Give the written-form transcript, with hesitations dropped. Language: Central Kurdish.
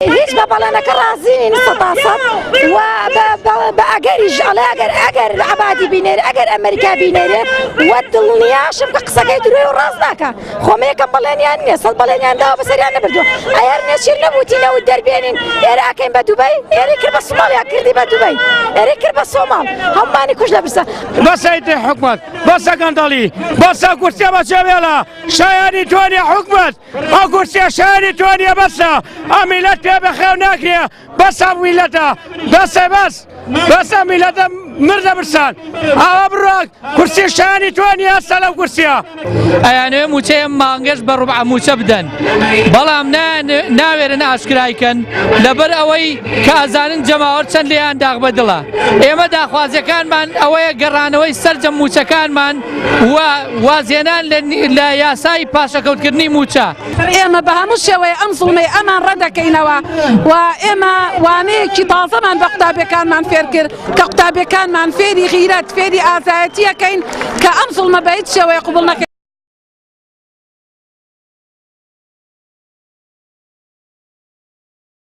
هیچ بە بەڵێنەکە ڕازی نین سەتا سەد و بە ئەگەریش ئەڵێ ئەگەر ئەگەر عەبادی بینێرێ ئەگەر ئەمریکا بینێرێ و دڵنیاشم کە قسەکەی درۆی و ڕاست ناکا خۆمە یەکەم بەڵێنیان نییە سەد بەڵێنیان داوە بەسەریان نەبردووە ئەیەر نێچیر نەبووتی نەوت دەربێنین ئێرە ئەکەین بە دوبەی ئێرەی کرد بە سوماڵیا کردی بە دوبەی ئێرەی کرد بە سۆماڵ هەموومانی کوشت لە برسا. بەسە ئیتر حکومەت بەسە گەندەڵی بەسە کورسیە بەجێبێڵە شایانی تۆ نیە حکومەت ئەو کورسیە شایانی تۆ نیە بەسە ئەم میلەت پێ بەخێو ناکرێ بەسە میلەتە بەسە بەس بەسە میلەتە مردە برسان ئاوا بڕۆ کورسی شایانی تۆ نیە هەستە لەو کورسیە. ئەیانەوێ مووچەی ئەم مانگەش بە ڕوبعە مووچە بدەن بەڵام ناوێرن ئاشکرای کەن لەبەر ئەوەی کە ئەزانن جەماوەر چەند لێیان داخ بەدڵە ئێمە داخوازیەکانمان ئەوەیە گەڕانەوەی سەرجەم مووچەکانمان و وازهێنان لە یاسای پاشەکەوتکردنی مووچە. ئێمە بە هەموو شێوەیە ئەم زوڵمەی ئەمان ڕەدەکەینەوە و ئێمە وانەیەکی تازەمان بە قوتابیەکانمان فێرکرد کە قوتابیەکانمان فێری غیرەت فێری ئازایەتیەکەین کە ئەم زوڵمە بە هیچ شێوەیە قبوڵ نەکەین.